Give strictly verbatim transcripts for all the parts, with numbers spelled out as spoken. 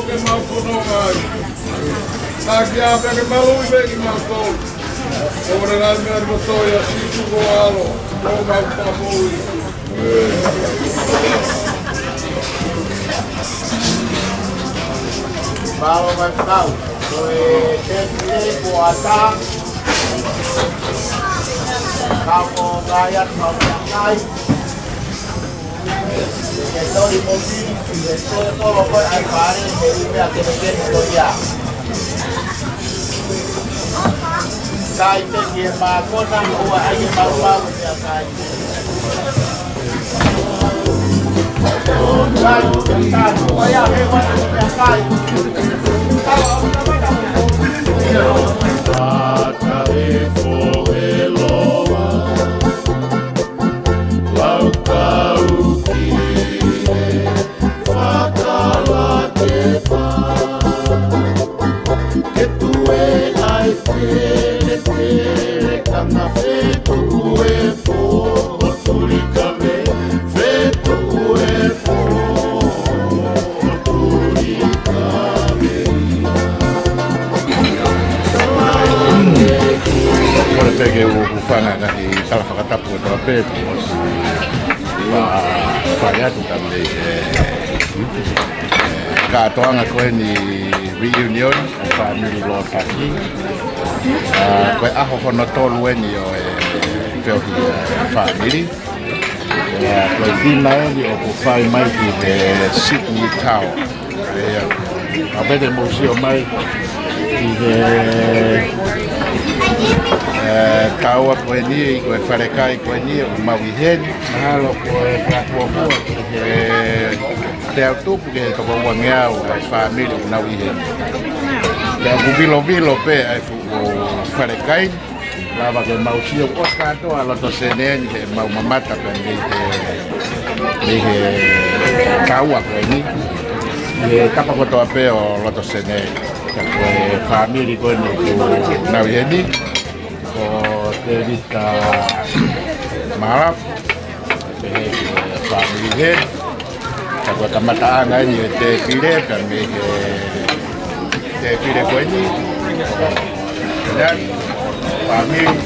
Ke mau fononga ai. Taki a pea ke maluʻi pē kimautolu. ʻOku ne ngaahi meʻa ni kotoa ia Sīsū ko e ʻAlo, ko homau Fakamoʻui. Mālō mai pau. Ko e tēpile kuo ʻatā. Ka ko e ngaahi atu mau meʻakai. Ke toli mo pili, ke toli mo lo ko ai pare, ke i mea ke ne ke ne ko ia. Kai te ke ma kona, ua ai ke mau mau, ia kai. Kai, kai, ua ia, he ua, ia kai. Ata e fo e loa. Lau kau ki he fakalakepa. Ke tue ai feletele kanga fetuʻu e fo o tuli kave, fetuʻu e fo o tuli kave. Kole pē ke u hūfanga ʻi he ngaahi tala fakatapu kotoa pē, kuo ʻosi fai atu ka mei he kātoanga ko eni reunion ʻo e fāmili Lōtaki. ʻA, ko e ʻaho hono tolu eni ʻo e feohi ʻa e fāmili. ʻIa, ko e tina eni ʻoku fai mai ki he Sydney Tower. ʻIa, ʻa pete mou sio mai ki he, ʻe, taua ko eni, ʻi ko e falekai ko eni, ʻoku mau ʻi heni. Mahalo ko e fakafuofua ki he teau tupu ki he toko uangeau ʻa e fāmili ʻoku nau ʻi heni. Pea ʻoku vilovilo pē ʻa e fuʻu falekai. Lava ke mau sio ʻosi kātoa loto sene ni ke mau mamata pē mei he, mei he taua ko eni. He tapa kotoa pē ʻo loto sene. Ka ko e fāmili ko eni ʻoku nau ʻi heni. Ko Tēvita Malapu. Pehē ki he fāmili heni. Ka ko e kamataʻanga eni e tēpile, ka mei he tēpile ko eni. Nani, fāmili,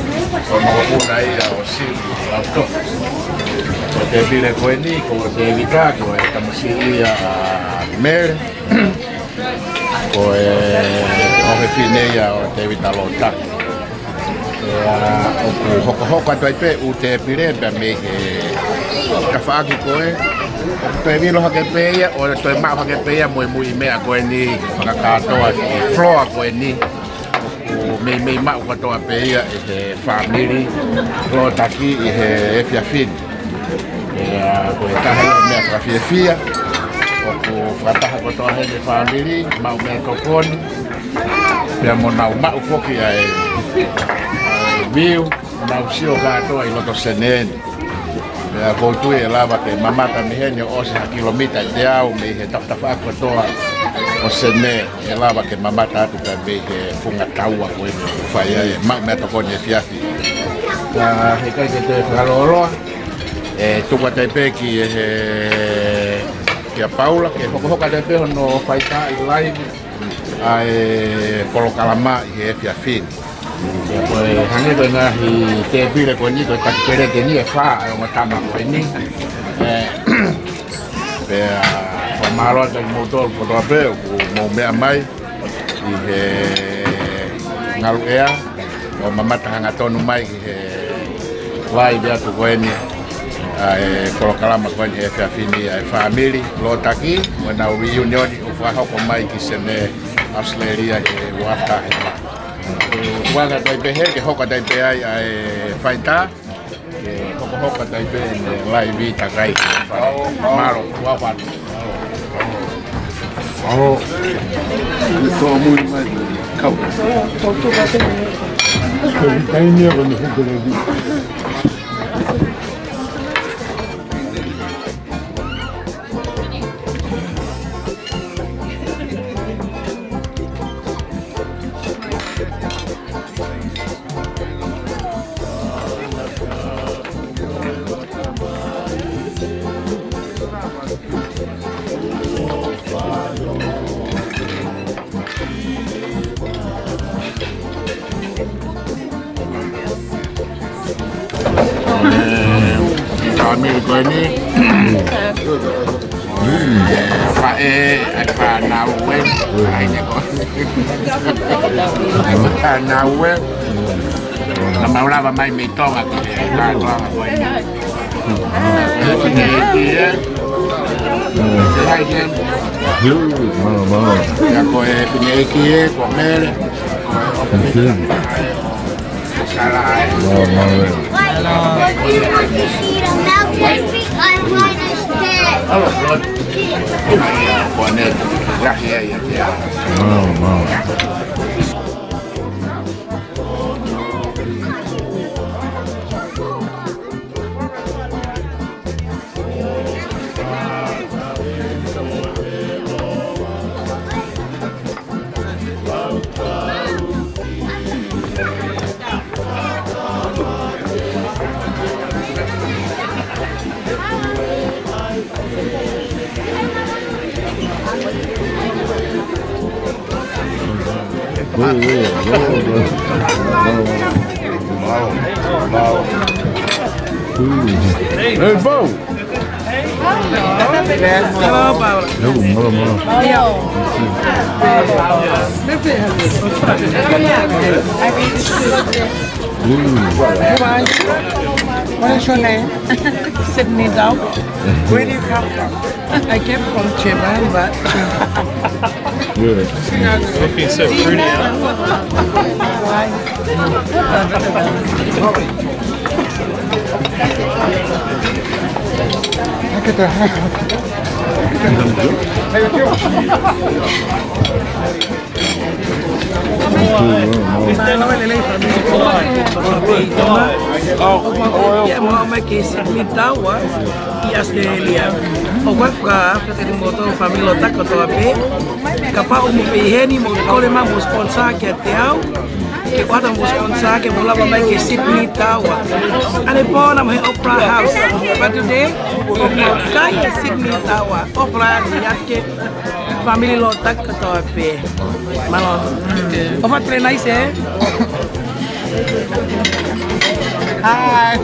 ko e mokopuna ia ʻo Sivi Lautoka. Ko e tēpile ko eni, ko Tēvita, ko e tamasiʻi ia ʻa Mele. Ko e ʻofefine ia ʻo Tēvita Lōtaki. ʻIa, ʻoku hokohoko atu ai pē ʻū tēpile pea mei he tafaʻaki ko ē. Toe vilo hake pē ia, ʻo toe maʻu hake pē ia mo e muiʻi meʻa ko eni, fakakātoa ki he floor ko eni. ʻOku meimei maʻu kātoa pē ia ʻe he fāmili Lōtaki ʻi he efiafi ni. ʻIa, ko e taha ia e meʻa fakafiefia, ʻoku fakataha kotoa heni e fāmili, maʻu meʻatokoni, pea mo nau maʻu foki ʻa e, ʻa e view, nau sio kātoa ʻi loto sene ni. Pea ʻoku ou tui ʻe lava ke mamata mei heni ʻo ʻosi ha kilomita ʻe teau mei he tafatafaʻaki kotoa ʻo sene, ʻe lava ke mamata atu pē mei he funga taua ko eni ʻoku fai ai e maʻu meʻatokoni efiafi. Ka heʻikai ke toe fakalōloa, ʻe tuku atu ai pē ki he, kia Paula, ke hokohoko atu ai pē hono faitāʻi live ʻa e polokalama ʻi he efiafi ni. ʻIa, ko e hangē ko e ngaahi tēpile ko eni, ko e taki peleti eni ʻe fā ʻa e ongo tama ko eni. ʻE, pea, fakamālō atu kimoutolu kotoa pē ʻoku mou meʻa mai ʻi he ngaluʻea, ʻo mamata hangatonu mai ki he live atu ko eni, ʻa e polokalama ko eni he efiafi ni, ʻa e fāmili Lōtaki, mo ʻenau reunion ʻoku fakahoko mai ki Senē, ʻAositelēlia, he uafa taha. ʻOku anga atu ai pē hē, ke hoko atu ai pē ai ʻa e faitā. Ke hokohoko atu ai pē ʻene live takai. Mālō, ua fatu. Mālō. Tō mui mai, kau. Taimi ia ko eni hokohoko. Mei ko eni. Faʻē, ʻa e fānau ē. ʻAi ne ko. Fānau ē. Naʻa mau lava mai mei Tonga ki he kātoanga ko eni. ʻE fineʻeiki ē. ʻAi ne. Mālō, mālō. ʻIo ko e fineʻeiki ē, ko Mele. Mālō, mālō. Mālō, mālō. Hey, Bo! Hello, Paula. Hello, hello, hello. What is your name? Sydney Dao. Where do you come from? I came from Japan, but yeah. Looking so pretty, huh? Look at the hair. Mālō e lelei fāmili. ʻOku ou ʻi he ʻaho ni ki Sydney Tower ʻi ʻAositelēlia. ʻOku ou fakafetaʻi mo e fāmili Lotaki kotoa pē. Kapau ʻoku mou ʻi heni mo kole mai mo sponsor kiate au, ke ʻoatu mo sponsor ke mou lava mai ki Sydney Tower. ʻAnepō naʻa mou ʻi he Opera House. But today, ʻoku mou ʻi he Sydney Tower. Opera ni ake. Fāmili Lotaki kotoa pē. Mālō. ʻOfa atu le nice, ē? Hi.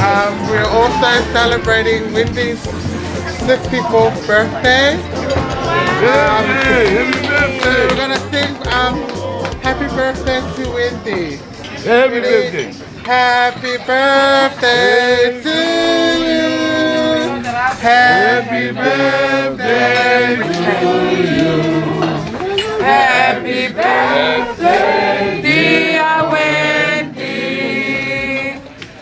Um, we're also celebrating Wendy's sixty-fourth birthday. Um, so we're gonna sing, um, Happy Birthday to Wendy. Happy birthday. Happy birthday to you. Happy birthday to you. Happy birthday, dear Wendy.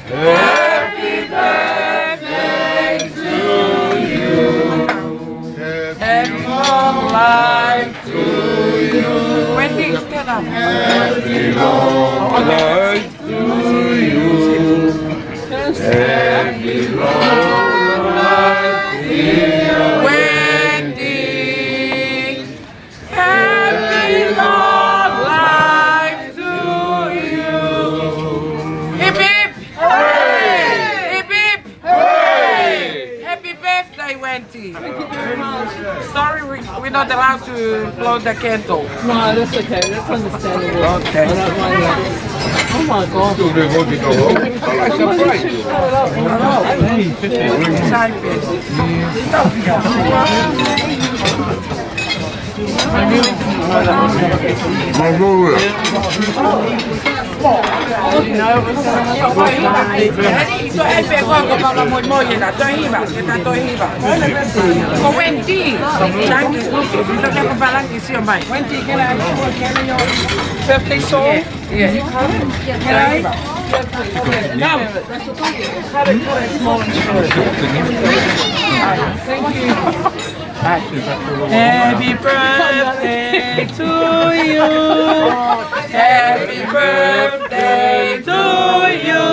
Happy birthday to you. Happy long life to you. Wendy, stand up. Happy long life to you. Happy long life, dear Wendy. Happy long life to you. Hip, hip. Hooray! Hip, hip. Hooray! Happy birthday, Wendy. Thank you very much. Sorry, we, we're not allowed to blow the candle. No, that's okay. That's understandable. Okay. I don't mind that. Oh my God. Side bit. Ko Wendy. Thank you. Wendy, can I have your birthday song? Yeah. Can I? Come. Cut it, cut it small and short. Thank you. Happy birthday to you. Happy birthday to you.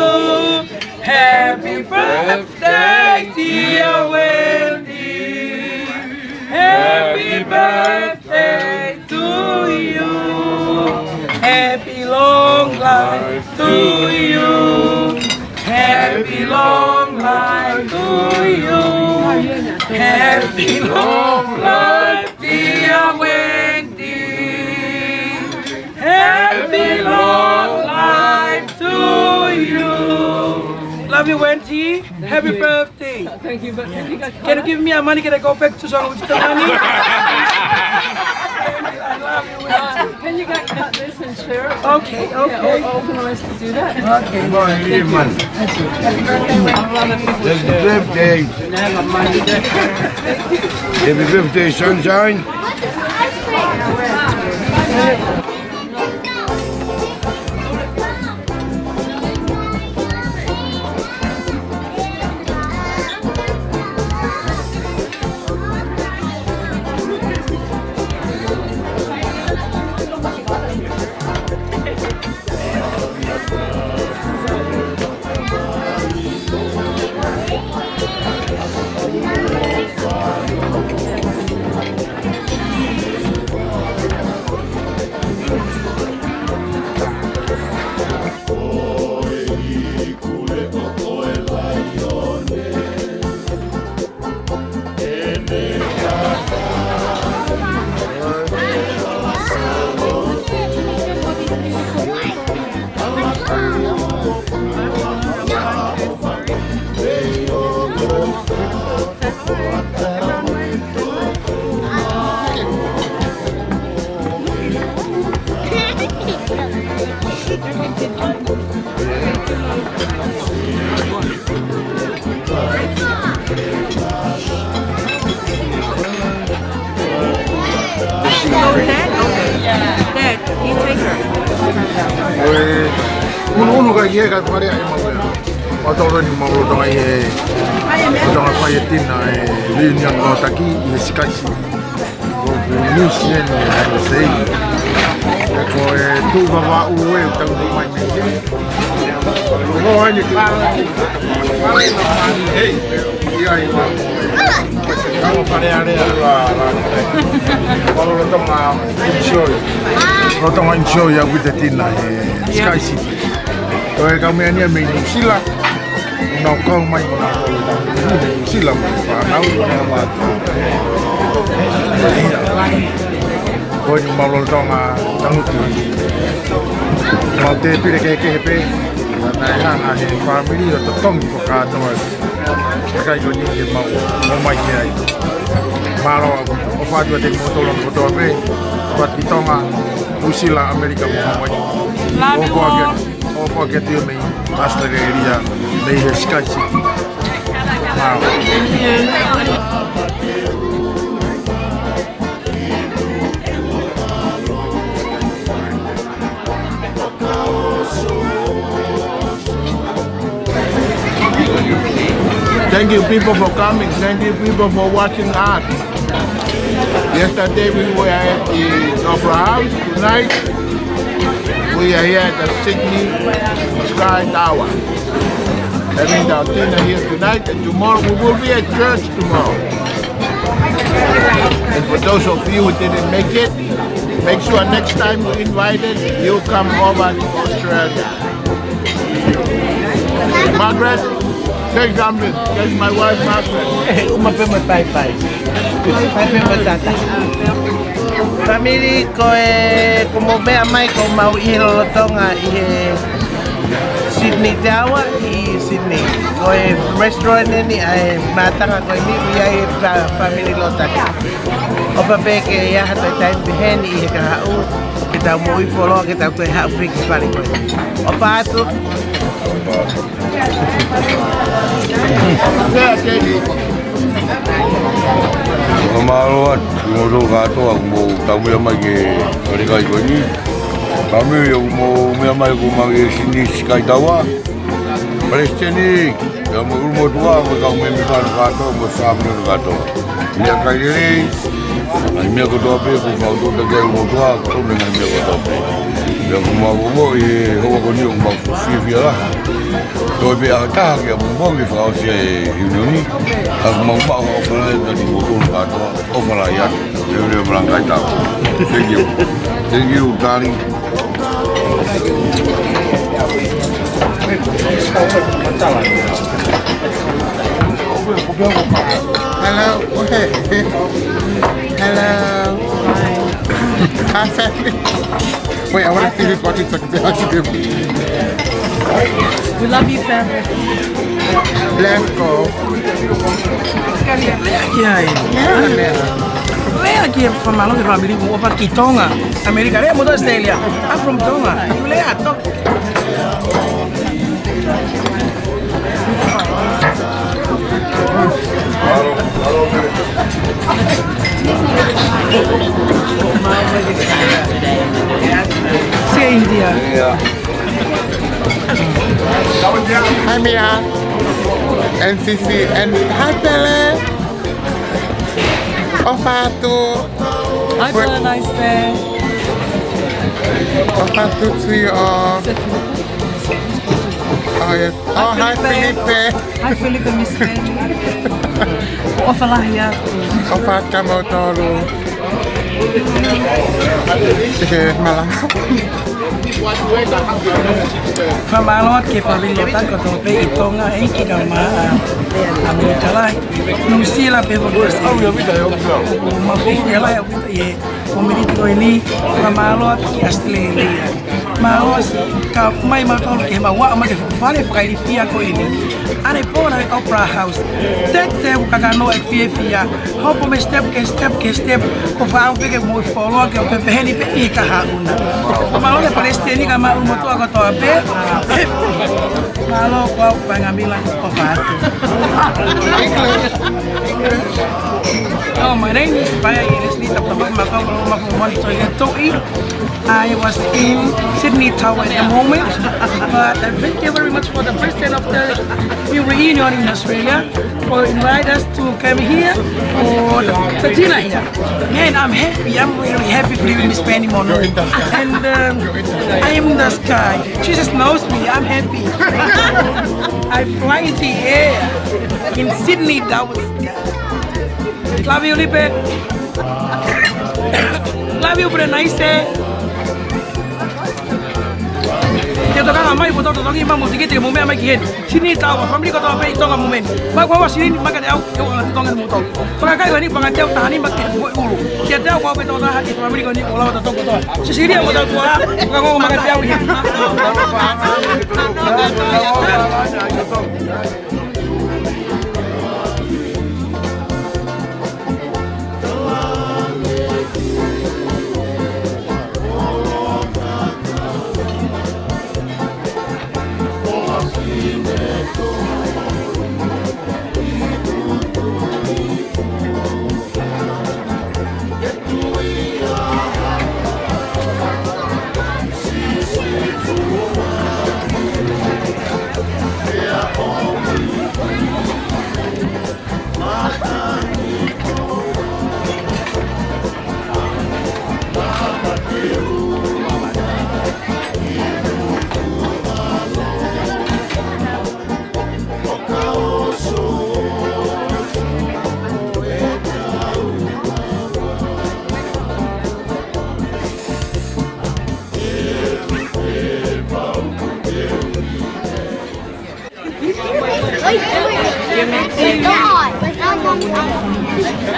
Happy birthday, dear Wendy. Day to you. Happy long life to you. Happy long life to you. Happy long life, dear Wendy. Happy long life to you. Love you, Wendy. Happy birthday. Thank you, but can you guys Can you give me a money? Can I go back to Tonga with the money? I love you. Uh, can you guys cut this and share it? Okay, okay. Yeah, I'll organize to do that. Okay. Happy birthday. Happy birthday, sunshine. Dad, you take her. ʻUnuʻunu ka ʻi he ka fale ai mau. Mālō ʻaupito, mālō Tonga ʻi he, Tonga Faiʻetina ʻi he reunion lōtaki ʻi he Sky City. Ko e New Zealand ʻi he sei. Ko e tuʻu Vavaʻu ʻe tau mai mei. Ko ai ni ka. Ia, ia. Kau fale alea. Mālō Tonga enjoy. Mālō Tonga enjoy ʻaupito ʻi he Sky City. Ko e kau meʻa ni mei New Zealand. Nau kau mai ko nau kau mai. Sila mai, fānau. Ko eni mālō Tonga tangutu. Mau te pile kehekehe pē. Naʻe hanga he fāmili ʻo totongi ko kātoa. Kakai ko eni ke mau, mau mai ki ai. Mālō ʻaupito. ʻOfa atu kiate kimoutolu kotoa pē. ʻOfa atu ki Tonga, New Zealand, ʻAmelika mo Hawaii. Love you all. ʻOfa atu kiate kimoutolu mei Australia, mei he Sky City. Wow. Thank you, people, for coming. Thank you, people, for watching us. Yesterday we were at the Opera House. Tonight we are here at the Sydney Sky Tower. Having our dinner here tonight, and tomorrow we will be at church tomorrow. And for those of you who didn't make it, make sure next time you're invited, you come over to Australia. Margaret, say something. That's my wife, Margaret. Uma pē mo e paipai. Paipai mo e tata. Fāmili, ko e, ko mau meʻa mai ko mau ʻi he lolotonga ʻi he Sydney Tower ʻi Sydney. Ko e restaurant eni ʻa e mātanga ko eni ʻoku ʻi ai e fā-, fāmili lōtaki. ʻOfa pē ke ʻi ai ha toe taimi pehē ni ʻi he kahaʻu, ke tau moʻui fuoloa, ke tau toe haʻu pē ki fale ko eni. ʻOfa atu. Fakamālō atu, kimoutolu kātoa, kuo mou tau meʻa mai ki he falekai ko eni. Kau meʻa, kuo mou meʻa mai ko mau ʻi he Sydney Sky Tower. Palesiteni, pea mo e ʻulumotuʻa, mo e kau mēmipa kātoa, mo e fāmili kātoa. Meʻakai lelei, ngaahi meʻa kotoa pē, kuo mau tō taki ʻulumotuʻa, ko e meʻa ngaahi meʻa kotoa pē. Pea kuo mau moʻui he houa ko eni ʻoku mau fiefia lahi. Toe pē ʻaho ʻe taha ke apongipongi fakaʻosi e ʻiunioni, ka kuo mau maʻu ha ʻofa lahi atu kiate kimoutolu kātoa, ʻofa lahi atu. Leo, leo, malanga kai tau. Thank you. Thank you, darling. Hello. Hello. Hi, family. Wait, I wanna see who's watching. We love you, family. Let's go. Ia, ia. Lea ki he fakamālō ki he fāmili ʻoku ʻofa ki Tonga. ʻAmelika, lea mo Australia. I'm from Tonga. Lea, talk. Same here. Hi, Mia. N C C and hi, Pele. ʻOfa atu. Hi, Pele, nice day. ʻOfa atu to you all. Oh, yes. Oh, hi, Felipe. Hi, Felipe, Miss Feli. ʻOfa lahi atu. ʻOfa atu kimoutolu. Ke malanga. Fakamālō atu ki he fāmili ʻo taku kotoa pē ʻi Tonga, ʻEiki kae ʻumaʻā ʻa ʻAmelika Lahi, Nuʻusila pea mo Australia. Mau fiefia lahi ʻaupito ʻi he momeniti ko eni, fakamālō atu ki Australia. Mālō siʻi kau mai mautolu ke mau ō mai ki he fale fakailifia ko eni. ʻAne pō na e Opera House. Tete u kakano e fiefia. Hopo mei he step ki he step ki he step. Ko e fakaʻau pē ke mou fuoloa ke u pehē ni pē ʻi he kahaʻu na. Mālō ki he palesiteni kae ʻumaʻā ʻa e motuʻa kotoa pē. Mālō, ko au Paengamila, ʻofa atu. Oh, my name is Paea Leslie Taputapa Makau, Makau Moani Toʻi. I was in Sydney Tower at the moment, but uh, thank you very much for the president of the new reunion in Australia for invite us to come here for the, the dinner here. Man, I'm happy. I'm really happy for you, Miss Penny Mono. And um, I am in the sky. Jesus knows me. I'm happy. I fly in the air in Sydney Tower. Love you, Lipe. Love you, Brunei, sir. Ke tokanga mai, mo tau totongi, ma mo tikite, mo meʻa mai ki heni. Sini tau, family kotoa pē ʻi Tonga mo meni. Ma ko wa sini, ma ka te au, ke wa Tonga mo tau. Paka kai wa ni, paka te au taha ni, ma ke wa ulu. Ke te au wa pē tau taha, ki family ko ni, ko la tau kotoa. Sisilia mo tau tua, paka ko ma ka te au heni.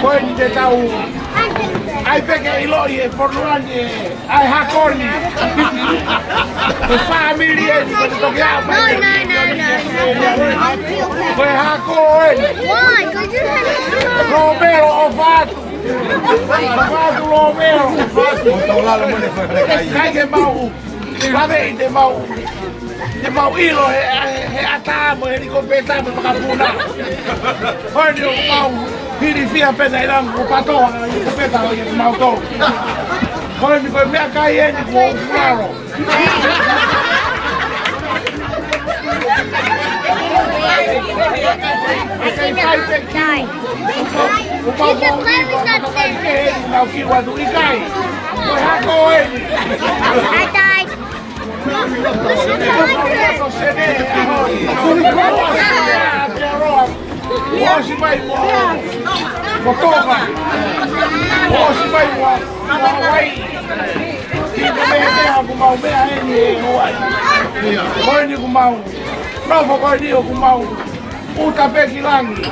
Ko eni te tau, ʻai pē ke ʻiloʻi e fonua ni ē, ʻa e hako ni. Ko e fāmili eni, ko e toki ʻā mai. No, no, no, no, no. Ko e hako eni. Why? 'Cause you have a Lōmelo, ʻofa atu. ʻOfa atu Lōmelo, ʻofa atu. Kai ke mau. Lave ʻi te mau. Te mau ʻilo he, he, he ʻatā mo e helikopeta mo e makapuna. Hoi ni ʻoku mau hilifia pē nai lam ko patoa helikopeta ʻo ia te mau tō. Hoi ni ko e meʻakai eni kuo u lalo. Kai fai pē kiu. Ko mau mau kiu atu ʻikai. Ko e hako eni. I died. Ko Tonga. ʻOsi mai ua. Ua wai. Ki ko meʻa meʻa ʻoku mau meʻa eni ʻe ua. Ko eni ʻoku mau nofo ko eni ʻoku mau ʻuta pē ki langi.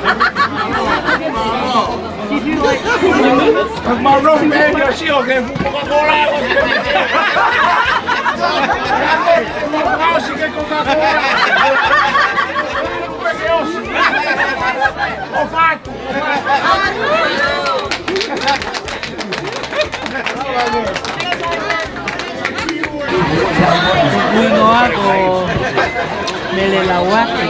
Mau nofo pē eni ʻo sio ki he fuʻu Coca-Cola. ʻOsi ki he Coca-Cola. ʻOsi. ʻO fatu. Ko hoku hingoa ko Mele Lauaki.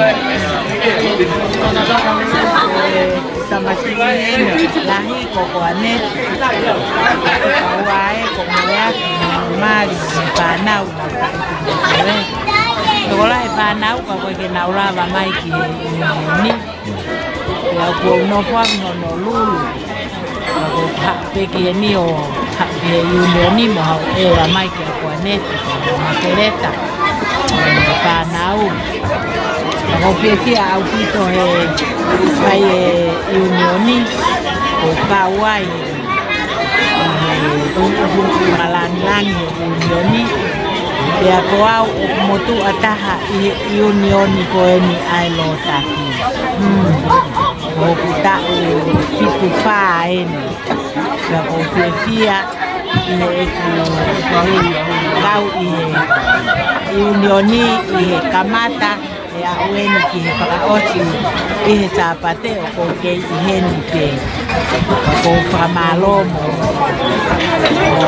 Ko e tamasiʻi ʻeni lahi ko Koaneti. Ko au ē ko Meleaki, Mali, fānau. Tokolahi e fānau ka ʻoku ʻikai ke nau lava mai ki he ʻiunioni. Pea ʻoku ou nofo ʻi Honolulu. Pea ʻoku ou haʻu pē ki heni ʻo haʻu ki he ʻiunioni mo haʻu ʻo ʻeva mai kia Koaneti, kia Makeleta, mo e fānau. Pea ʻoku ou fiefia ʻaupito he fai e ʻiunioni, ʻoku ou kau ai ʻi he fakalāngilangi ʻo e ʻiunioni. Pea ko au ʻoku motuʻa taha ʻi he ʻiunioni ko eni ʻa e Lōsaki. Mm. Ko hoku taʻu fitu fā eni. Pea ʻoku ou fiefia ʻi heʻeku kau ʻi he ʻiunioni ʻi he kamata ʻo aʻu eni ki he fakaʻosi ʻi he Sāpate ʻoku ou kei ʻi heni pē. ʻOku ou fakamālō mo, mo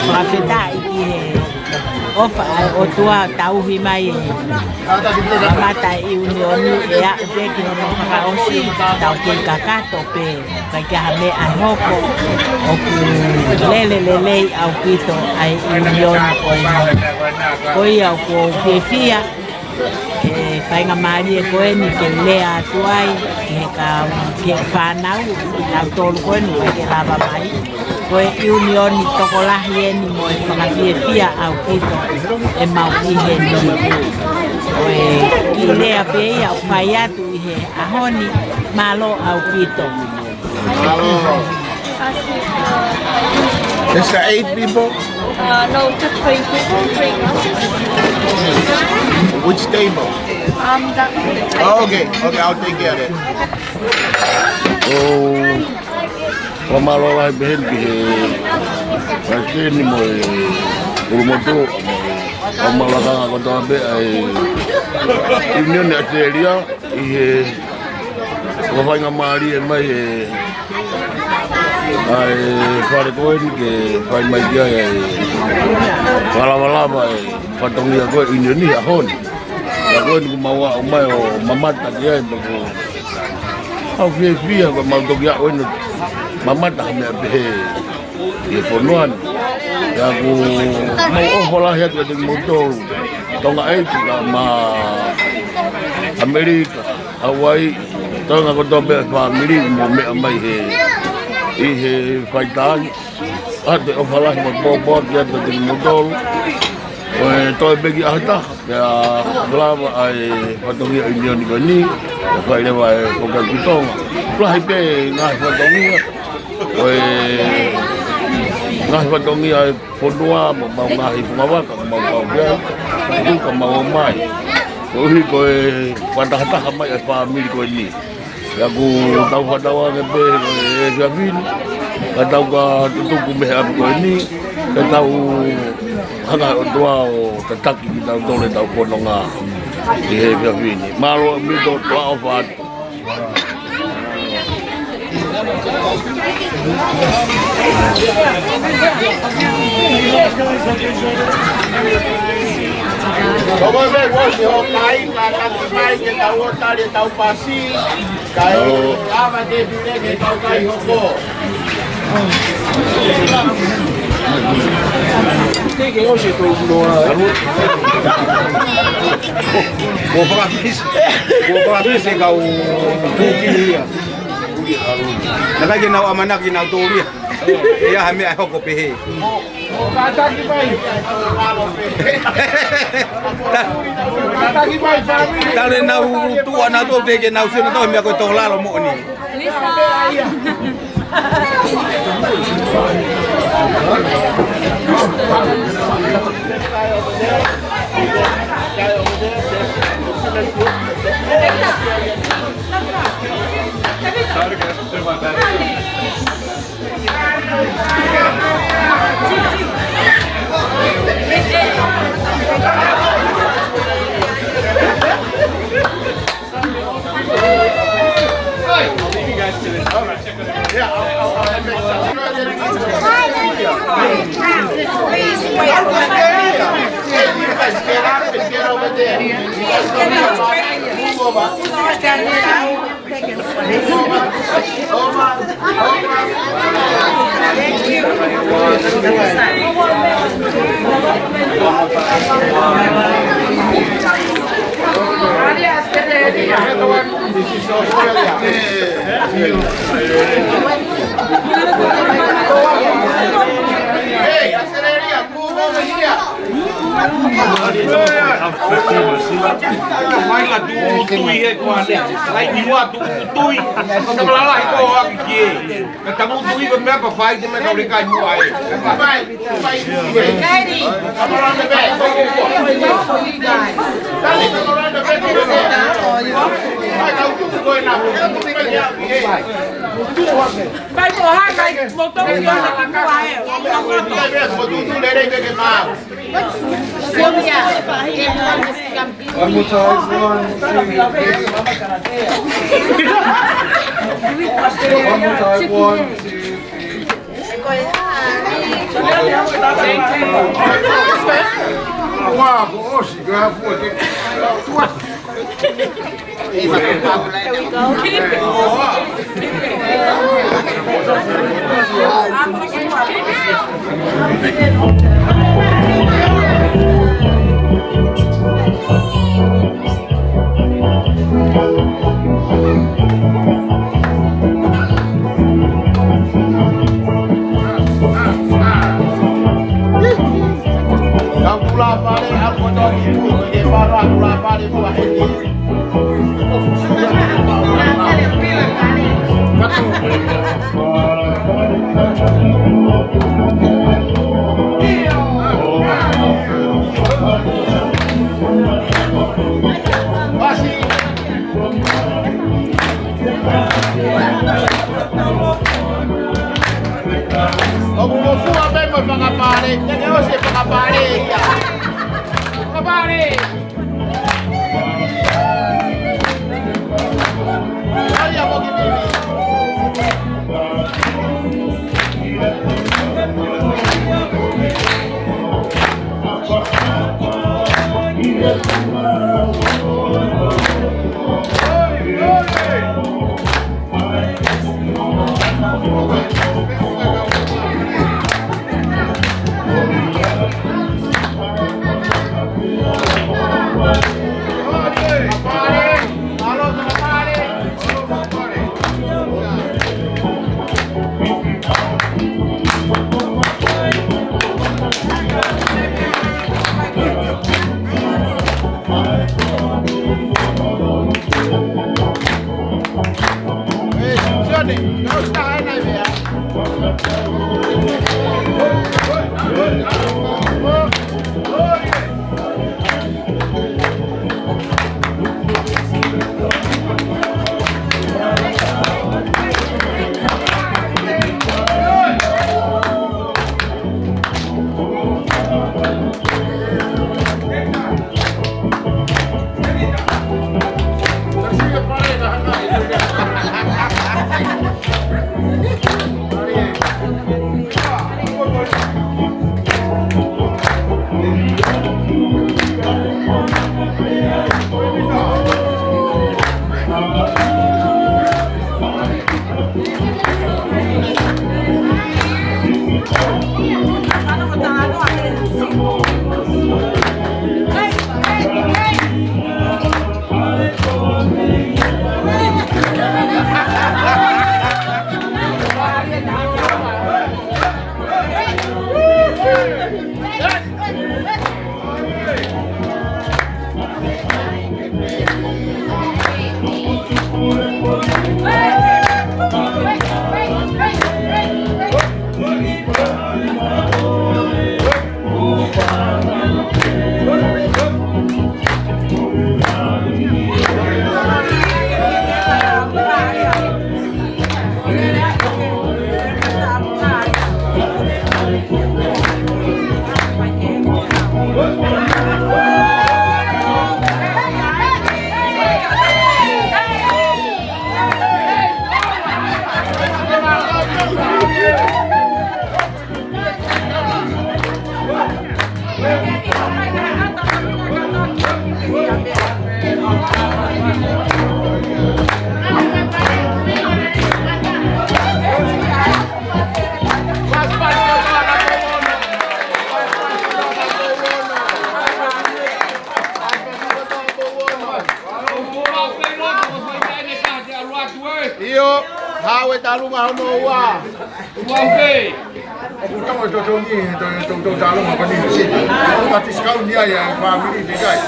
fakafetaʻi ki he ʻofa ʻa e ʻOtua tauhi mai e kamata e ʻiunioni ʻo aʻu pē ki hono fakaʻosi, tau kei kakato pē. ʻIkai ke ʻi ai ha meʻa ʻe hoko, ʻoku lele lelei ʻaupito ʻa e ʻiunioni ko eni. Ko ia ʻoku ou fiefia e faingamālie ko eni ke lea atu ai ki he kau, ki he fānau, kinautolu ko eni ʻoku ʻikai ke lava mai. Ko e ʻiunioni tokolahi eni mo e fakafiefia ʻaupito ʻemau ʻi heni. Ko e kiʻi lea pē ia ʻoku fai atu ʻi he ʻaho ni, mālō ʻaupito. Is there eight people? Uh, no, just three people, three girls. Which table? Um, that one. Oh, okay, okay, I'll take care of it. Oh, fakamālō lahi pē heni ki he palesiteni mo e ʻulumotuʻa, ʻo e kau lakanga kotoa pē ʻa e ʻiunioni ʻAositelēlia ʻi he ʻoku faingamālie mai e, ʻa e fale ko eni ke fai mai ki ai e fakalavalava e fatongia ko e ʻiunioni he ʻaho ni. Ka ko eni kuo mau aʻu mai ʻo mamata ki ai pea ʻoku mau fiefia ko e mau toki aʻu eni ʻo mamata ha meʻa pehē ʻi he fonua ni. Pea ʻoku mau ʻofa lahi atu kiate kimoutolu Tonga ʻEiki kae ʻumaʻā ʻAmelika, Hauaiʻi, Tonga kotoa pē ʻa e fāmili mo meʻa mai he, ʻi he faitā ni. ʻOatu e ʻofa lahi mo e pōpoaki atu kiate kimoutolu. Ko e toe pē ki he ʻaho ʻe taha, pea lava ʻa e fatongia ʻiunioni ko eni, ʻe fai leva e foki atu ki Tonga. Lahi pē ngaahi fatongia, ko e ngaahi fatongia ʻa e fonua mo ʻemau ngaahi fungavaka, ʻemau kau pē, tuku ka mau ō mai. Koeʻuhi ko e fakatahataha mai ʻa e fāmili ko eni. Pea ʻoku tau fakatauange pē ko e efiafi ni, ka tau ka tutuku mei he ʻapi ko eni, pea tau hanga ʻe he ʻOtua ʻo tataki kitautolu ʻi heʻetau fononga ʻi he efiafi ni. Mālō ʻaupito, ʻofa atu. Ko koe pē kuo ʻosi hoʻo kai, kātaki mai ke tau ō tali ʻetau pasi, kae ʻoua te pule ke tau kai hoko. Te ke ʻosi tō noa. Kuo fakafisi, kuo fakafisi kau kuki ia. Naʻe ʻikai ke nau ʻamanaki kinautolu ia ʻe ʻi ai ha meʻa ʻe hoko pehē. Kātaki mai. Kātaki mai, fāmili. Talu ʻenau tuʻu ʻanautolu teʻeki ke nau sio nautolu he meʻa ko e tō lalo moʻoni. Lisa. Mai la tu tui he koa ne. Lai ni wa tu tui. Ka malala he ko aki ki e. Ka tamu tui ko mea pa fai te mea ka ule kai mua e. Fai, fai. Kairi. Ka malala me pe. Tali ka malala me pe. Fai ka utu ko e na. Fai mo ha kai mo tau ki ona ki mua e. Fai mo tau ki ona ki mua e. One more time, one, two, three. One more time, one, two, three. Wow, oh, she grabbed for it. There we go. Ka kula pale, a kona ki ku, ke paro a kula pale, kua heni. ʻOku mo fua pē mo e fakapale, te ke ʻosi e fakapale ia. Fakapale! ʻIo, haʻu e talunga hono ua. ʻOku tau e totongi, to, to, to talunga ko ni si. Pati sikau ni ai, ʻa e fāmili te kai.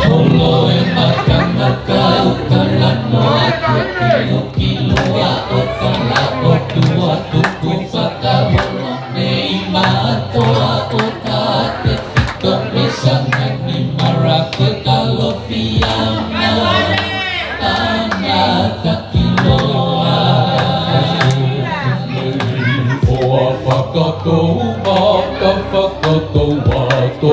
Holo e makanaka ʻo kalano atu, kilo kilo a ʻo kala ʻo tua tuku fakaholo. Nei mātoa ʻo taʻe fito me sanga ni mara ke kalofiana. Ana ka kiloa. ʻOa fakatou mata fakatou ato.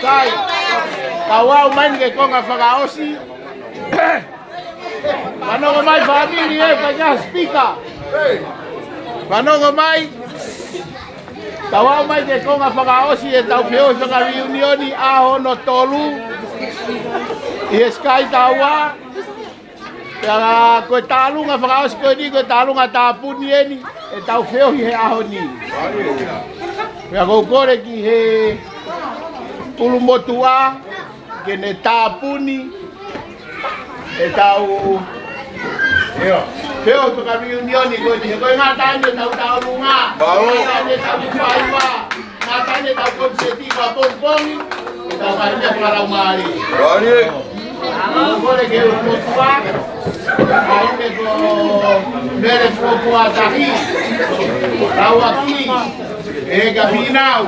Sai, kau aʻu mai ni ki he konga fakaʻosi. Fanongo mai fāmili ē, kakai Sipika. Fanongo mai. Kau aʻu mai ki he konga fakaʻosi ʻetau feohi fakareunioni ʻaho hono tolu ʻi he Sky Tower. Pea ko e tālunga fakaʻosi ko eni, ko e tālunga tāpuni eni ʻetau feohi he ʻaho ni. Pea ʻoku ou kole ki he ʻulumotuʻa ke ne tāpuni ʻetau feohi fakareunioni ko eni. He ko e ngata eni ʻetau tālunga. Pau. Ngata eni ʻetau faiva. Ngata eni ʻetau koniseti fakapongipongi. ʻEtau fai meʻa fakalaumālie. Mālie. ʻOku ou kole ki he ʻulumotuʻa. Kae ʻumaʻā ko Mele Fuofua Tahi. Lauaki. ʻE ka finau.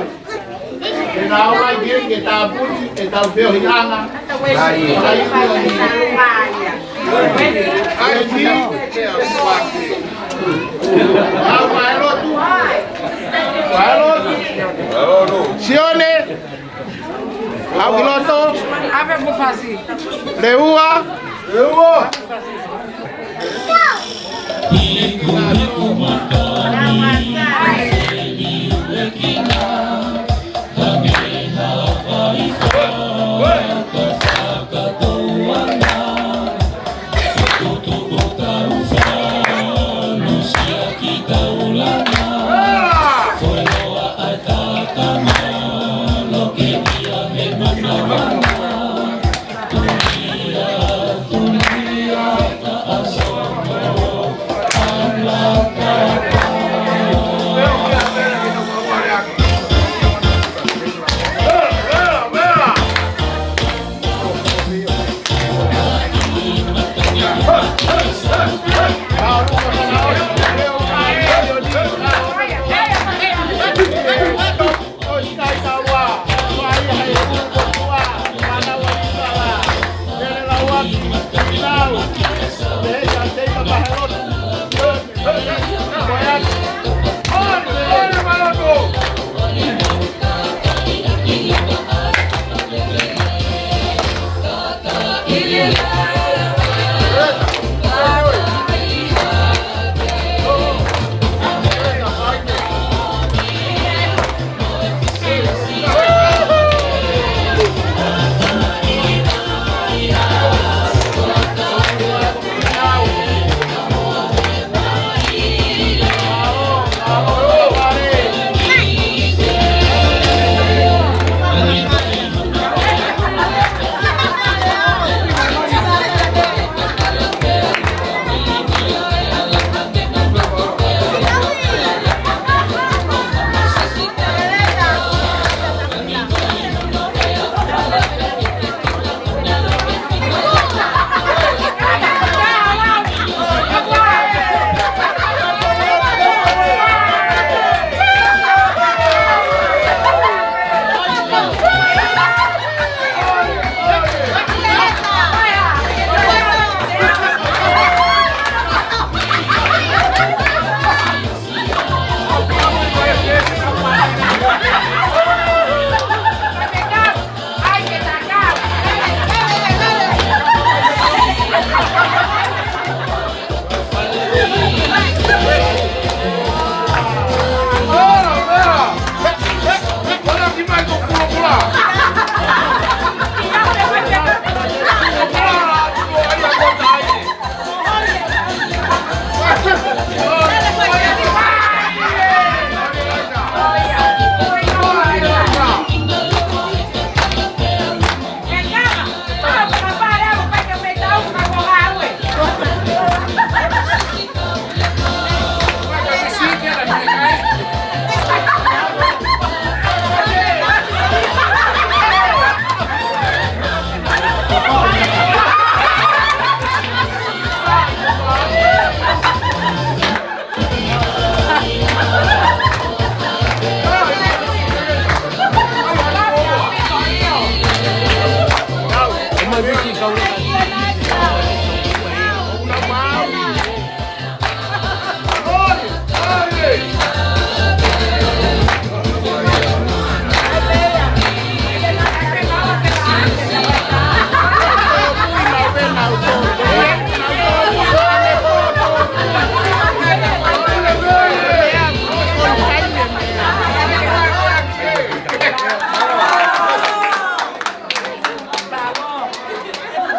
Ke na ō mai ke, ke tāpuni ʻetau feohiʻanga. Ai, ai, ai. Ai, ni. Au mai lotu. Mai lotu. Sione. Au ki loto. Ave mo fasi. Leua.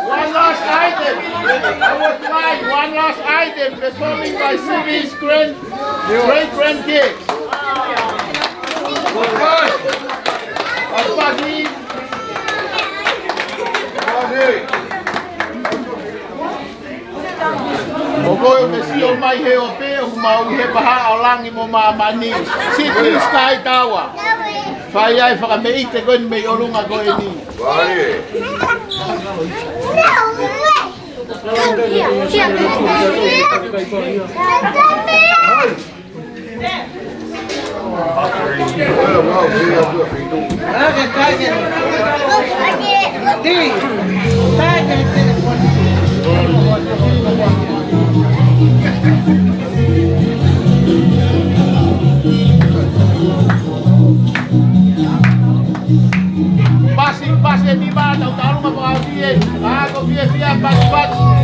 One last item. I would like one last item performing by Sylvie's grand, great grandkids. ʻOku ou meʻa mai he ope, ʻoku mau ʻi he paha ʻo langi mo māmani. Sydney Sky Tower. Fai ai fakameʻite ko eni mei ʻolunga ko eni. Pasi, pasi e niva, tau talu ma pau fie, a ko fie fie, pasi, pasi.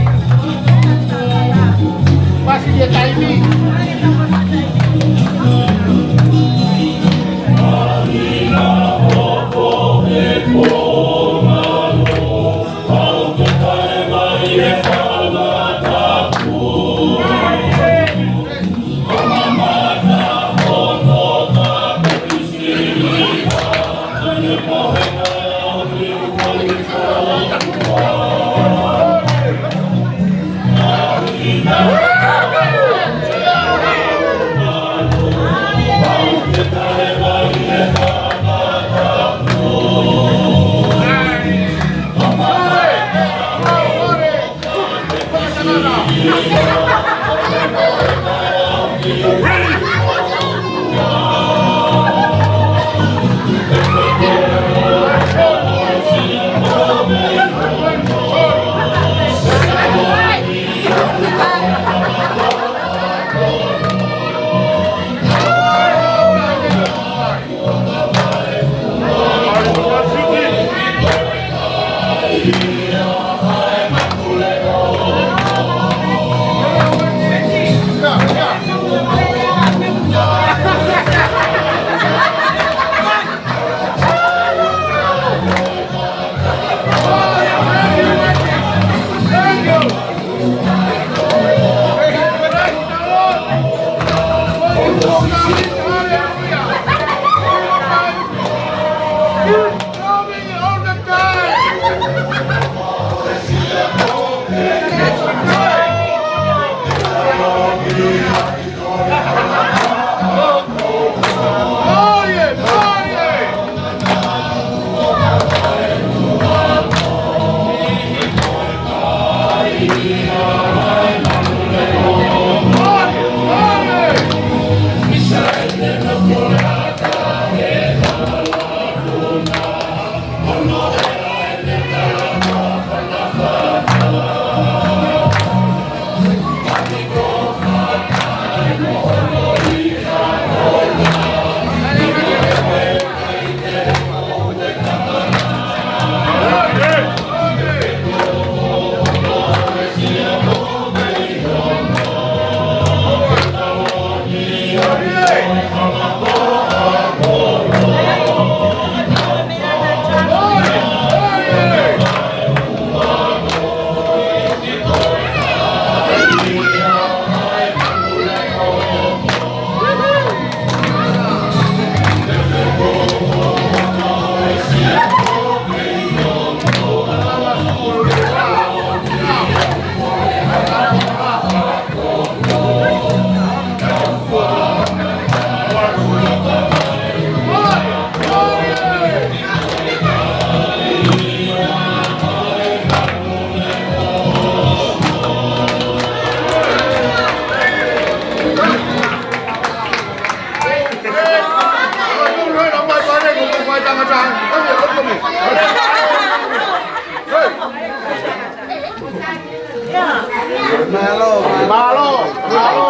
Mālō, mālō, mālō.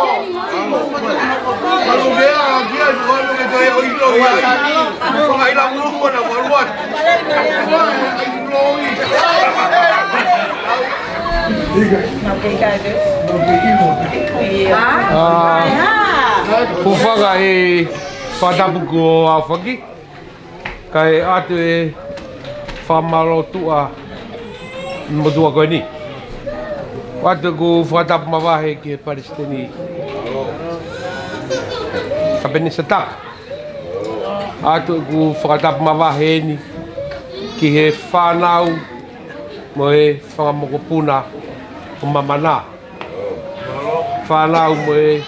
Mālō, mea, kia, ʻoku ke toe ʻilo ia. Ko e ʻilo ʻoku ʻalu atu. ʻA, ʻoku ou fakaʻi fakatapu ki he ʻaofaki, kae ʻoatu e fakamālō tuʻa motuʻa ko eni. ʻOatu ʻeku fakatapu mavahe ki he Palesiteni Kapenisa Taka. ʻOatu ʻeku fakatapu mavahe eni ki he fānau mo e fanga mokopuna ʻo Mamana. Fānau mo e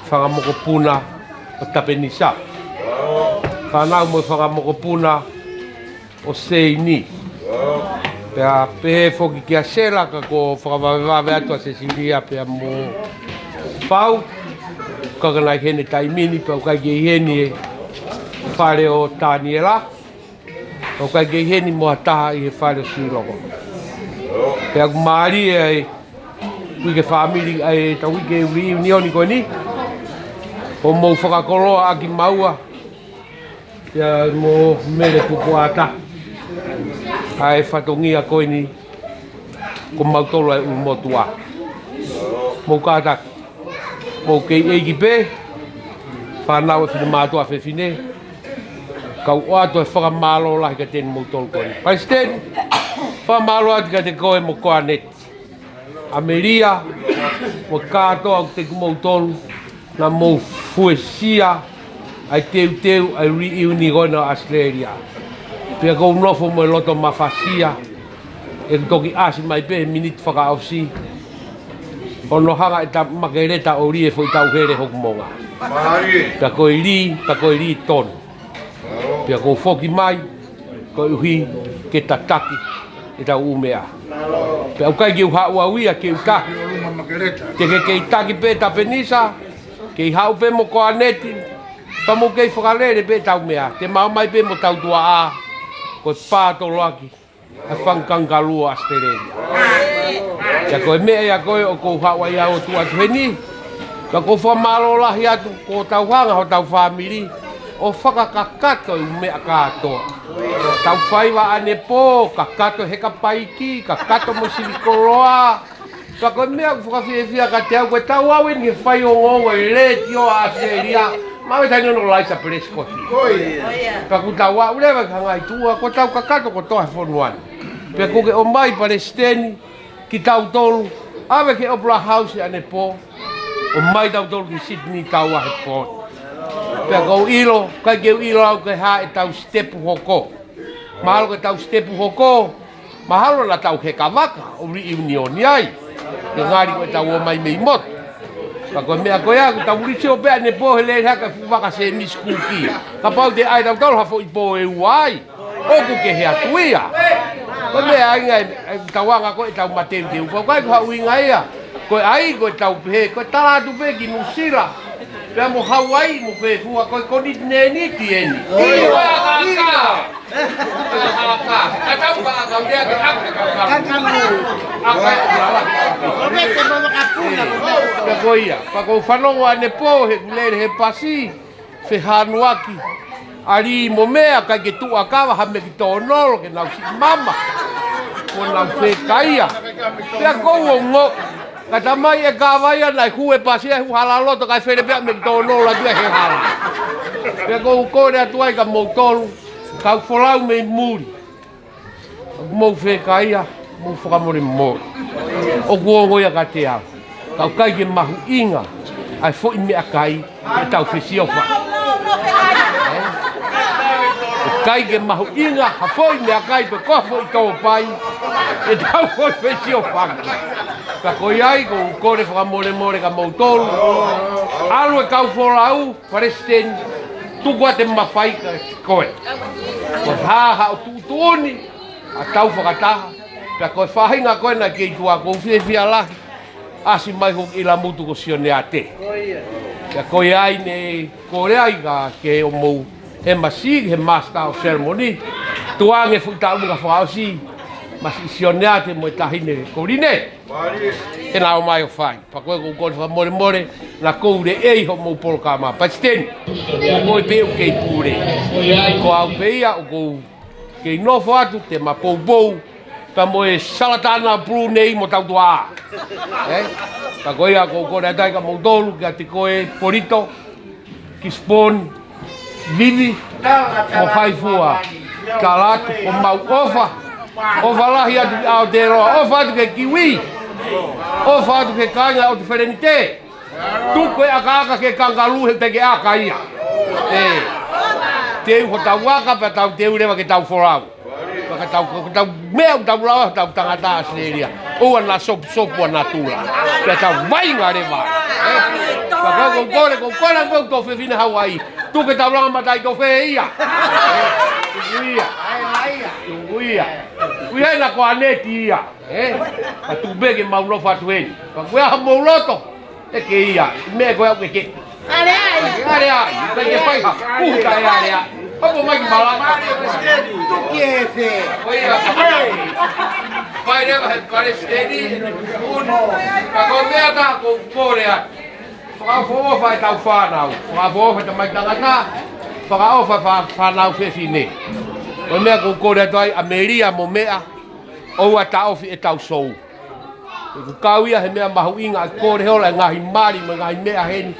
fanga mokopuna ʻo Tapenisa. Fānau mo e fanga mokopuna ʻo Seini. Pea pehē foki kia Sela, ka ko e fakavavevave atu ʻa Sesilia pea mo Pau. Ka ʻoku ʻikai ke ʻi heni he taimi ni, pea ʻoku ʻikai ke ʻi heni he fale ʻo Taniela. ʻOku ʻikai ke ʻi heni mo ha taha ʻi he fale ʻo Suiloko. Pea ʻoku mālie ʻa e uike fāmili, ʻa e tau uike reunion ko eni. ʻO mou fakakoloa ʻaki maua. Pea mo Mele Pukuata. ʻA e fatongia ko eni ko mautolu ʻa e ʻulumotuʻa. Mou kātaki. Mou kei ʻeiki pē, fānau ʻa e finemātuʻa fefine, kau ʻoatu e fakamālō lahi kiate kimoutolu ko eni. Palesiteni, fakamālō atu kiate koe mo Koaneti, ʻAmelia, mo e kātoa ʻoku te kimoutolu, naʻa mou fuesia ʻa e teuteu ʻa e reunion ko ena ʻo ʻAositelēlia. Pea ʻoku ou nofo mo e loto mafasia, ʻeku toki ʻasi mai pē he miniti fakaʻosi, ʻo nau hanga ʻe ta Makeleta ʻo lī e foʻi tauhele hoku monga. Pea ko e lī, pea ko e lī tonu. Pea ʻoku ou foki mai, koeʻuhi ke tataki ʻetau ʻū meʻa. Pea ʻoku ʻikai ke u haʻu au ia ke u taki. Te ke kei taki pē Tapenisa, kei haʻu pē mo Koaneti, pea mou kei fakalele pē ʻetau meʻa. Te ma ō mai pē mo ʻetau tuaʻā, ko e pātoloaki ʻa e fanga kangalū ʻo ʻAositelēlia. Pea ko e meʻa ia ko ē ʻoku ou haʻu ai au ʻo tuʻu atu heni. Pea ʻoku ou fakamālō lahi atu, kuo tau hanga hotau fāmili ʻo fakakakato e ʻū meʻa kātoa. Tau faiva ʻanepō, kakato e heka paiki, kakato mo e sivi koloa. Pea ko e meʻa ʻoku fakafiefia kiate au, ko ʻetau ō eni he faiongoongo ʻi he letiō ʻa ʻAositelēlia, maʻu e taʻahine ʻo Laisa Pelesikoti. Pea ʻoku tau aʻu leva ki ha ngaahi tuʻa, kuo tau kakato kotoa he fonua ni. Pea ʻoku ke ʻomai Palesiteni, kitautolu, ʻave ki he Opera House ʻanepō, ʻomai tautolu ki Sitini Taua he pō ni. Pea ʻoku ou ʻilo, ʻikai ke u ʻilo au ki he hā ʻetau sitepu hoko. Mahalo ko ʻetau sitepu hoko, mahalo naʻa tau heka vaka ʻo reunion ai. Ke ngali ko ʻetau ō mai mei motu. Ka ko e meʻa ko ia, ʻoku tau lisi ʻo pē ʻanepō he lele hake fuʻu vaka Sēmisi Kuki. Kapau te ʻai tautolu ha foʻi pō ʻe ua ai, ʻoku kehe atu ia. Ko e meʻa ia ʻa e, ʻa e tauʻanga ko ē ʻetau mateuteu. Ko e ʻikai ko ha ʻuhinga ia. Ko e ʻai, ko ʻetau pehē, ko e tala atu pē ki Nuʻusila, pea mo Hauaiʻi mo fē fua, ko e koniti nēniti eni. ʻIo, ʻio. Pea ko ia, pea ʻoku ou fanongo ʻanepō heʻeku lele he pasi, fehangahangai ʻa lī mo meʻa, ʻikai ke tuʻu ʻa kava ha mekitōnolo ke nau siʻi mama, kuo nau fekaia. Pea ʻoku ou ongoʻi, ka ta mai e kava ia naʻe hū e pasi ʻe hū hala loto kae fele pē ʻa e mekitōnolo atu ia he hala. Pea ʻoku ou kole atu ai kia moutolu, kau folau mei muli. ʻOku mou fekaia, mou fakamolemole. ʻOku ongo ia kiate au. Ka ʻoku ʻikai ke mahuʻinga ʻa e foʻi meʻakai ʻetau fesiofaki. ʻOku ʻikai ke mahuʻinga ha foʻi meʻakai pe ko ha foʻi tōpai ʻetau foʻi fesiofaki. Ka ko ia ai ʻoku ou kole fakamolemole kia moutolu. ʻAlu e kau folau, Palesiteni, tuku atu e mafai kia koe. Ko e hā haʻo tuʻutuʻuni ʻa e tau fakataha. Pea ko e faʻahinga ko ē naʻe kei tuʻu, ʻoku ou fiefia lahi. ʻAsi mai hoku ʻilamutu ko Sioneate. Pea ko ia ai ne kole ai kia ke ʻomou M C, he Master of Ceremony. Tuʻu ange fuʻu taʻu ka fakaʻosi, masi Sioneate mo e taʻahine ko Line. Ke nau ō mai ʻo fai. Pea ko e ʻoku ou kole fakamolemole, naʻa ku leʻei hoʻomou polokalama, Palesiteni. Ko koe pē ʻoku kei pule. Ko au pē ia ʻoku ou kei nofo atu, te ma poupou, pea mo e salatana Pulunei mo tautua. Ē? Pea ko ia ʻoku ou kole atu ai kia moutolu, kiate koe Polito, Kisiponi, Vivi, mo Haifua, tala atu, ʻoku mau ʻofa. ʻOfa lahi atu ki Aotearoa, ʻofa atu ki he Kiwi. ʻOfa atu ki he kāinga ʻo ʻOtu Felenite. Tuku e ʻakaʻaka ki he kangalū he ʻoku teʻeki ke ʻaka ia. Ē. Teu hotau aka, pea tau teu leva ke tau folau. Pea ka tau, ka tau meʻa ʻoku tau lava, tau tangata ʻAositelēlia. ʻOua naʻa sopusopu ʻa natula. Pea tau vaʻinga leva. Ē. Pea ʻoku ou kole, ʻoku ou kole, ʻoku ou tō fefine Hauaiʻi. Tuku e taulanga mataʻitofe ia. Tuku ia. Tuku ia. Tuku ia naʻa ko Aneti ia. Ē? Ka tuku pē ke mau nofo atu heni. Pea ko e hā homou loto? ʻE ke ia. Meʻa ko ē ʻoku ke. ʻAle ai. ʻAle ai. Ka ke fai ha. Puta e ʻale ai. Hapo mai ki Malanga. Tuki e fe. Ko ia. Fai leva he Palesiteni. Unu. Ka ko e meʻa ʻoku ou kole atu. Fakaʻofoʻofa ʻetau fānau. Fakaʻofoʻofa e tamai tangata. Fakaʻofa e fā-, fānau fefine. Ko e meʻa ʻoku ou kole atu ai ʻAmelia mo meʻa. ʻOua taʻofi ʻetau sou. ʻOku kau ia he meʻa mahuʻinga ʻa e kole holo e ngaahi mali mo e ngaahi meʻa heni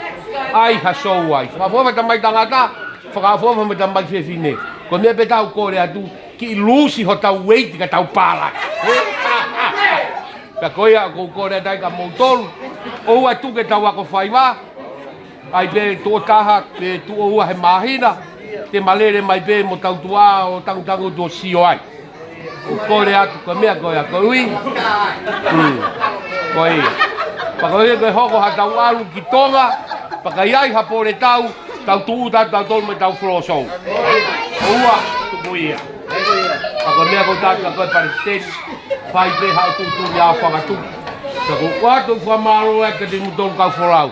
ʻai ha sou ai. Fakaʻofoʻofa tamai tangata, fakaʻofoʻofa mo e tamai fefine. Ko e meʻa pē ʻoku tau kole atu, kiʻi lusi hotau ueiti ka tau pālaki. Ka ko ia ʻoku ou kole atu ai kia moutolu, ʻoua ʻe tuku ʻetau ako faiva, ʻai pē tuʻo taha, pe tuʻo ua he māhina, te ma lele mai pē mo tau tuʻa ʻo tangutangu tuʻo sio ai. ʻOku ou kole atu ko e meʻa ko ia koeʻuhi. Mm. Ko ia. Pea ko ia ko e hoko haʻatau ʻalu ki Tonga, pea ka ʻi ai ha pole tau, tau tūʻuta atu tautolu mo ʻetau floor show. ʻOua, tuku ia. Pea ko e meʻa ko ē ʻoku ou tala atu kia koe Palesiteni, fai pē haʻo tuʻutuʻuni ʻa e fakatupu. Pea ʻoku ou ʻoatu e fakamālō atu kiate kimoutolu kau folau.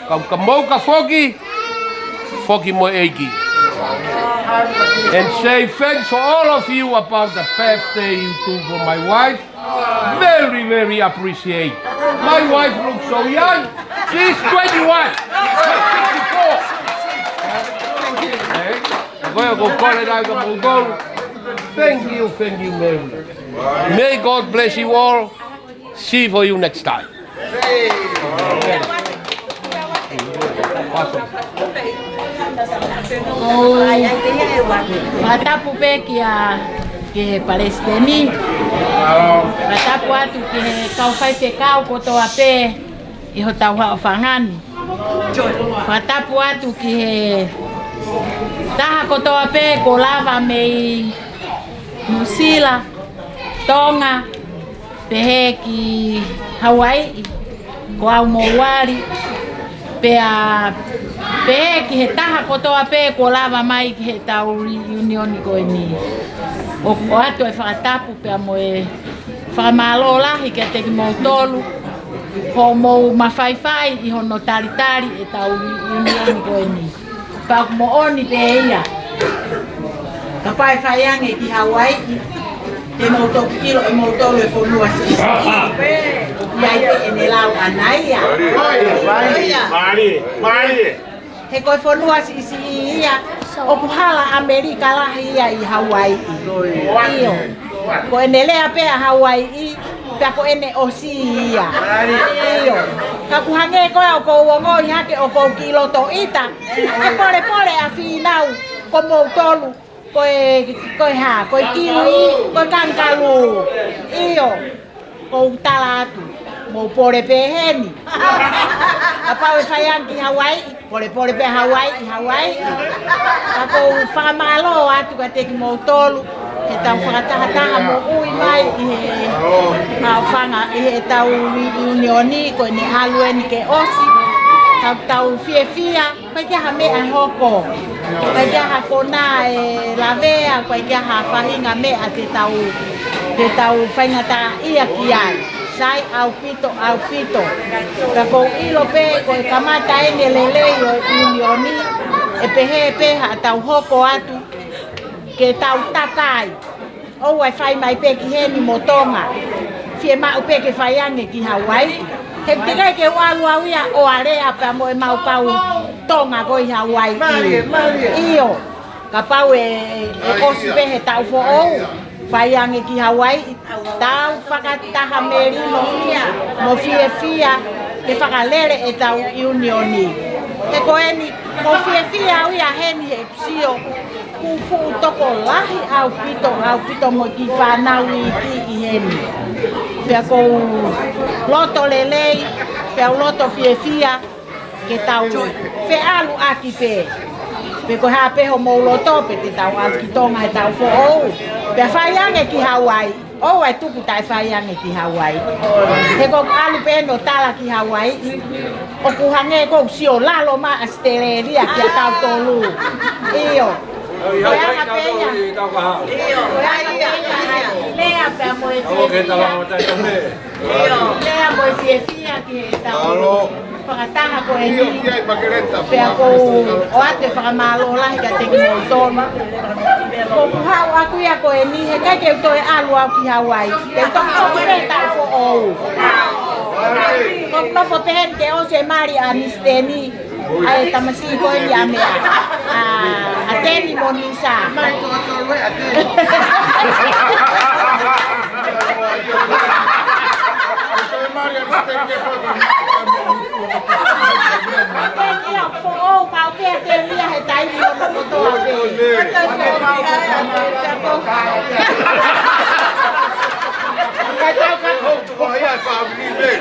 Ka, ka mou ka foki, foki mo e ʻEiki. And say thanks for all of you about the birthday you do for my wife. Very, very appreciate. My wife looks so young. She's twenty-one. Fifty-four. Eh? Ko ia ʻoku ou kole atu ai kia moutolu. Thank you, thank you, Mary. May God bless you all. See for you next time. ʻOku ou fakatapu pē kia, ki he Palesiteni. Fakatapu atu ki he kau faifekau kotoa pē ʻi hotau haʻofanga ni. Fakatapu atu ki he taha kotoa pē kuo lava mei Nuʻusila, Tonga, pehē ki Hauaiʻi, ko au mo Uali, pea pehē ki he taha kotoa pē kuo lava mai ki heʻetau reunion ko eni. ʻOku ʻoatu e fakatapu pea mo e fakamālō lahi kiate kimoutolu, hoʻomou mafaifai ʻi hono talitali ʻetau reunion ko eni. Pea ʻoku moʻoni pē ia. Kapau ʻe fai ange ki Hauaiʻi, te mou toki ʻilo ʻe moutolu e fonua siʻisiʻi. ʻI ai pē ʻene lau ʻana ia. Mālie, mālie. He ko e fonua siʻisiʻi ia, ʻoku hala ʻAmelika lahi ia ʻi Hauaiʻi. ʻIo. Ko ʻene lea pē ʻa Hauaiʻi, pea ko ʻene ʻosi ia. ʻIo. Ka ʻoku hangē ko ē ʻoku ou ongoʻi hake ʻoku ou kiʻi loto ʻita, ʻa e polepole ʻa Fīnau, ko moutolu, ko e, ko e hā, ko e kiwi, ko e kangaroo. ʻIo. ʻOku ou tala atu, mou pole pē heni. Kapau ʻe fai ange ki Hauaiʻi, polepole pē Hauaiʻi, Hauaiʻi. Ka ʻoku ou fakamālō atu kiate kimoutolu, heʻetau fakatahataha moʻui mai ʻi he haʻofanga, ʻi heʻetau reunion ko eni ʻalu eni ke ʻosi. Ka ʻoku tau fiefia, ʻikai ke ʻi ai ha meʻa ʻe hoko. ʻIkai ke ʻi ai ha konā ʻe lavea, ʻikai ke ʻi ai ha faʻahinga meʻa te tau, te tau faingataʻaʻia ki ai. Sai ʻaupito, ʻaupito. Ka ʻoku ou ʻilo pē, ko e kamata eni e lelei ʻo e reunion, ʻe pehē pē haʻatau hoko atu, ke tau takai. ʻOua ʻe fai mai pē ki heni mo Tonga. Fiemaʻu pē ke fai ange ki Hauaiʻi. He ʻikai ke u ʻalu au ia ʻo alea pea mo ʻemau kau Tonga ko ē ʻi Hauaiʻi. ʻIo. Kapau ʻe, ʻe ʻosi pē he taʻu foʻou, fai ange ki Hauaiʻi. Tau fakataha melino mo fiefia ke fakalele ʻetau reunion. He ko eni, ʻoku ou fiefia au ia heni he sio, ʻoku fuʻu tokolahi ʻaupito, ʻaupito mo e kiʻi fānau iiki ʻi heni. Pea ʻoku ou loto lelei, pea u loto fiefia, ke tau feʻaluʻaki pē. Pe ko e hā pē hoʻomou loto, pe te tau ʻalu ki Tonga he taʻu foʻou. Pea fai ange ki Hauaiʻi. ʻOua ʻe tuku taʻe fai ange ki Hauaiʻi. He ʻoku ou ʻalu pē eni ʻo tala ki Hauaiʻi, ʻoku hangē ʻoku ou sio lalo mai ʻAositelēlia kia tautolu. ʻIo. Ko e anga pē ia. Ko e anga pē ia. Lea pea mo e fiefia. Lea mo e fiefia ki heʻetau fakataha ko eni. Pea ʻoku ou ʻoatu e fakamālō lahi kiate kimoutolu. ʻOku ou haʻu ʻaku ia ko eni, he ʻikai ke u toe ʻalu au ki Hauaiʻi. Te u toki foki pē taʻu foʻou. ʻOku ou nofo pē heni ke ʻosi e mali ʻa Misi Teni. ʻA e tamasiʻi ko eni ʻa meʻa. ʻA, ʻa Teni mo Nisa. Ia, foʻou kau pē te mia he taimi ʻo kotoa pē. Kae tau ka ko ia e fāmili pē.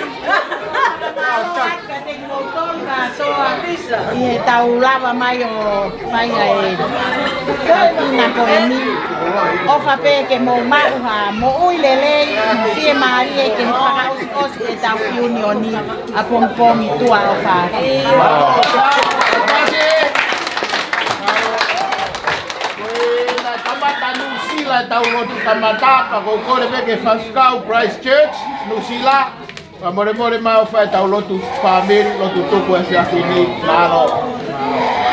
ʻI heʻetau lava mai ʻo fai ai e taʻu ko eni. ʻOfa pē ke mou maʻu ha moʻui lelei, fiemālie ke fakaʻosiʻosi ʻetau ʻiunioni ʻapongipongi. Tuʻa ʻofa. Ko e naʻe kamata Nuʻusila ʻetau lotu kamata, pea ʻoku ou kole pē ke faifekau Christchurch, Nuʻusila. Fakamolemole mai ʻo fai ʻetau lotu fāmili, lotu tuku he efiafi ni. Mālō.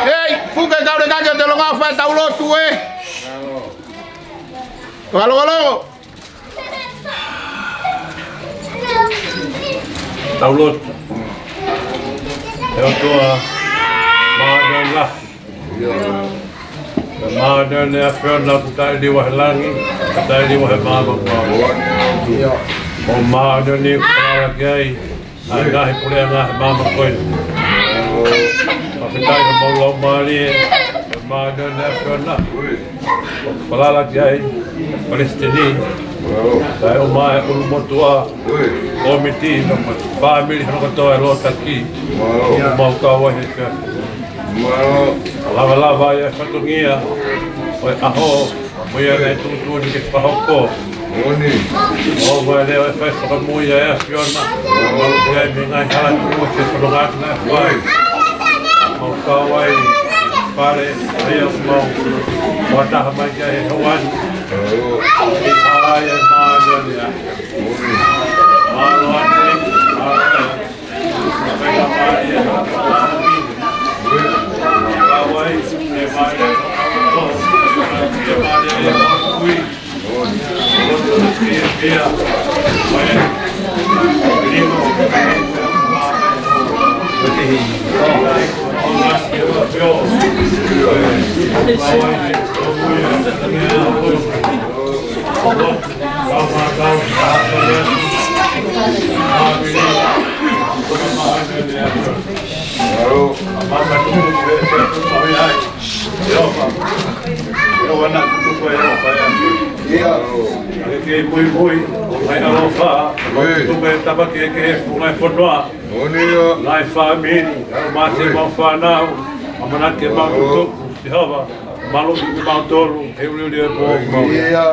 Hei, puke kau le kake ʻo te longa ʻo fai ʻetau lotu ē. Fakalongolongo. Tau lotu. ʻE ʻOtua, mālō e lahi. Mālō e ʻAfiona ʻoku taʻeliliu he langi, taʻeliliu he māmani. ʻO mālō ni ʻoku falala ki ai ʻa e ngaahi puleʻanga he māmani ko eni. Fakafetaʻi ki homau laumālie, mālō e ʻAfiona. ʻOku falala ki ai ʻa e palesiteni, kae ʻumaʻā e ʻulumotuʻa kōmiti, mo e fāmili hono kotoa e Lotaki, ʻoku mau kau ai he efiafi. Lavalava ai e fatongia ʻo e ʻaho, mo ia naʻe tuʻutuʻuni ke fakahoko. ʻO mai leva e fai fakamui ʻa e ʻAfiona, ʻo mau pehē mei he ngaahi hala tuʻu ʻo e fononga naʻe fai. Mau kau ai fale, ʻa ia ʻoku mau fakataha mai ki ai he houa ni. ʻI hala ia ʻe mālō ni ʻa. Mālō ʻa e, mālō ʻa e. Ia. Ke muimui, ʻo mai ʻaloʻofa, tuku e tapa ke ke he funga e fonua. Ngaahi fāmili, ʻa e mate mau fānau, ʻamanaki ke mau tutuku, Sihova, malu ki mautolu, he uliuli e pō, mau. Ia.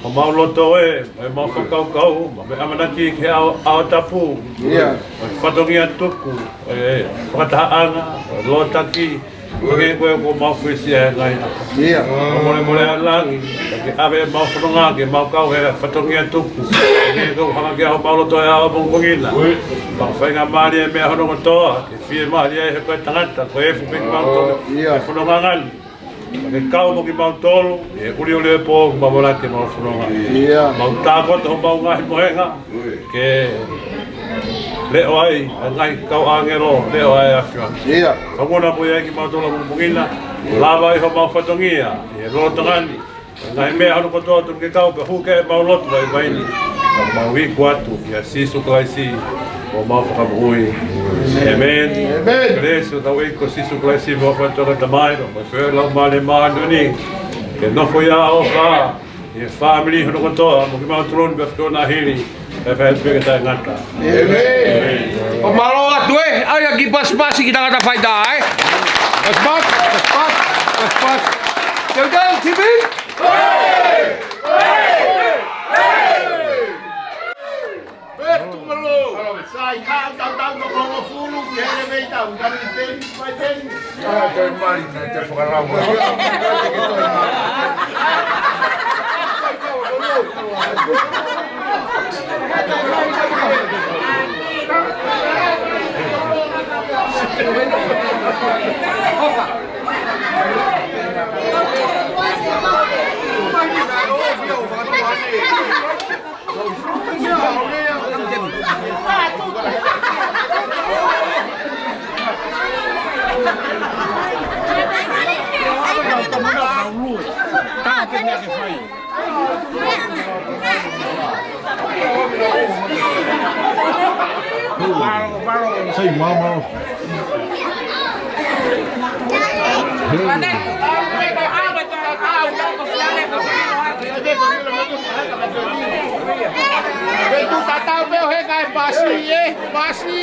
Mo mau loto ē, mo mau fakakaukau, mo e ʻamanaki ki he ʻaho, ʻaho tapu. Ia. Mo e fatongia tuku, e fakatahaʻanga, mo e Lotaki, ʻo ke koe ko mau fesi e ngai. Ia. Mo molemole ʻa langi, ke ʻave mau fononga, ke mau kau he fatongia tuku. ʻO ke ko hanga ke ʻaho mau loto e ʻaho pongipongi na. Mau faingamālie e meʻa hono kotoa, ke fiemālie he ko e tangata, ko e fupe ki mau tolu, ia, he fononga ngani. Ke kau mo kimautolu, he uliuli e pō, mau ʻamanaki ke mau fononga. Ia. Mau tākoto homau ngaahi mohenga, ke leʻo ai, ʻa e ngaahi kau ʻāngelo, leʻo ai ʻa e ʻAfiona. Ia. Fakuna ko ia kimautolu ʻapongipongi na, lava ai homau fatongia, he lolotonga ni. Ngaahi meʻa hono kotoa tuku ke kau pea hū ki ai ʻemau lotu vaivai ni. Mau iku atu ʻia Sīsū Kalaisi, ko homau Fakamoʻui. ʻĒmeni. ʻĒmeni. Kelesi ʻa hotau ʻEiki ko Sīsū Kalaisi, mo e ʻofa ʻa e ʻOtua ko e Tamai, mo e feohi ʻa e Laumālie Māʻoniʻoni, ke nofo ʻia ʻofa, ʻi he fāmili hono kotoa, mo kimautolu ni pea ʻoku tau nā hili, pea pehē pē ke taʻengata. ʻĒmeni. ʻOku mālō atu ē, ʻai ʻa e kiʻi pasipasi ki he tangata faitā, ē? Pasipasi, pasipasi, pasipasi. Teu teu, T V? Pea tuʻu mālō. Sai, ka tau tau no kono fulu, ki he elevator, ka ni teni, mai teni. Ah, te mali, te fakalava. Sai māmā. Pea tuʻu tatau pē ʻo heka e pasi, ē, pasi.